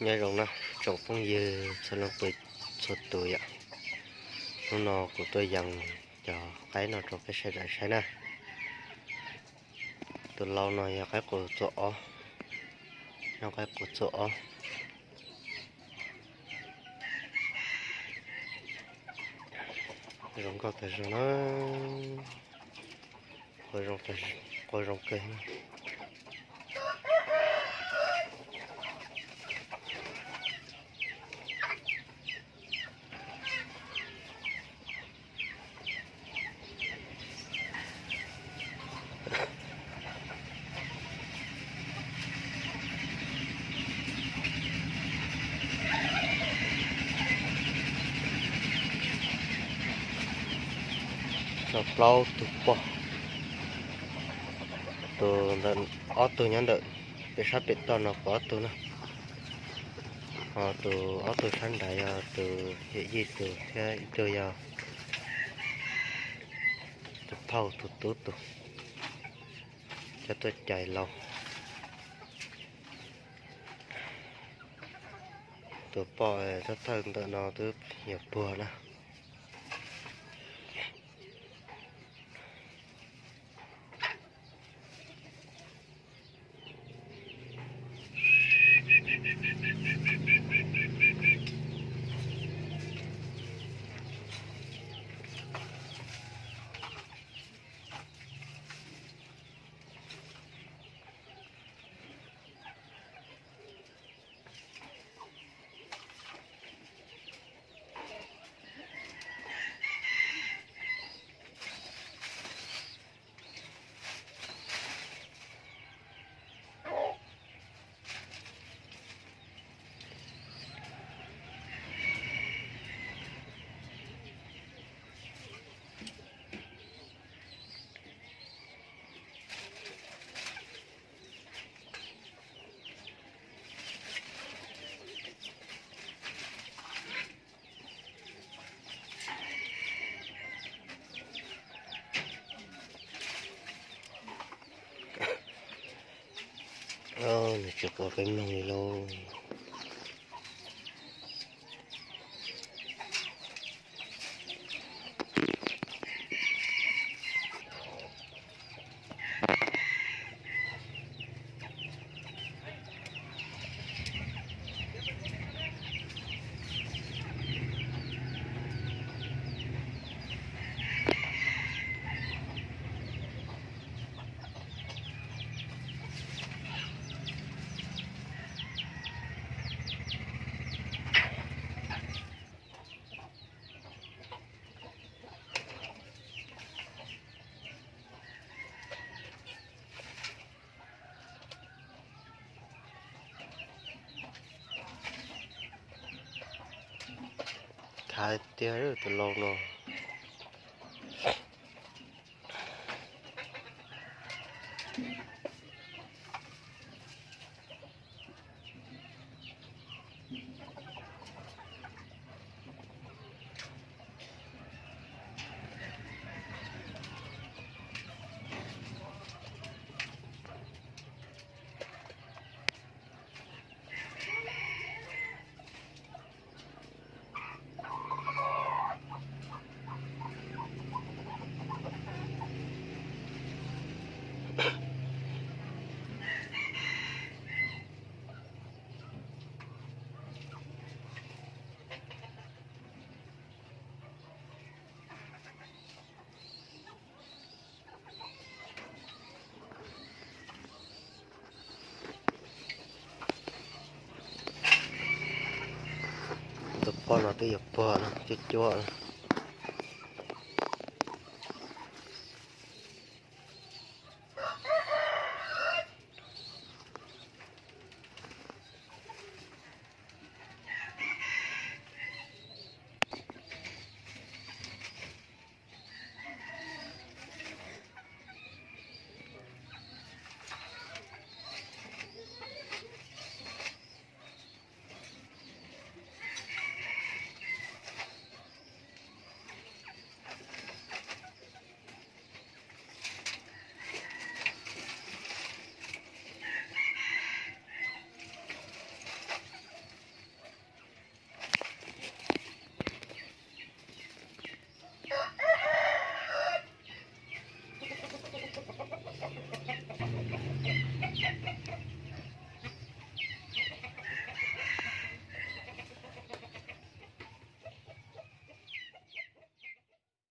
Nyob zoo na tsoom phooj ywg txhua leej txhua tus yom. Hnub no kuv tuaj yees cov qaib no rau peb sawv daws saib na. Tus lau no yog qaib qus txua ob, no qaib qus txua ob. Zoo nkauj tag zog na, qua zoo kawg. Tso plaub tug poj, tus ntawm, ob tug nyob ntawm pem sab pem toj no kuv ob tug na, ho tus ob tug sab nrad yog tus yawm yij tus thiab ib tug yog tus phauj tus tub tus, coj tuaj cais lauj. Tus poj thawj thawj ntawm no twb yuav puag na. Nws tsis quav qeeb mloog li lauj. Khav tiag tus lau no. Tus poj no twb yuav puag no, cuab cuab.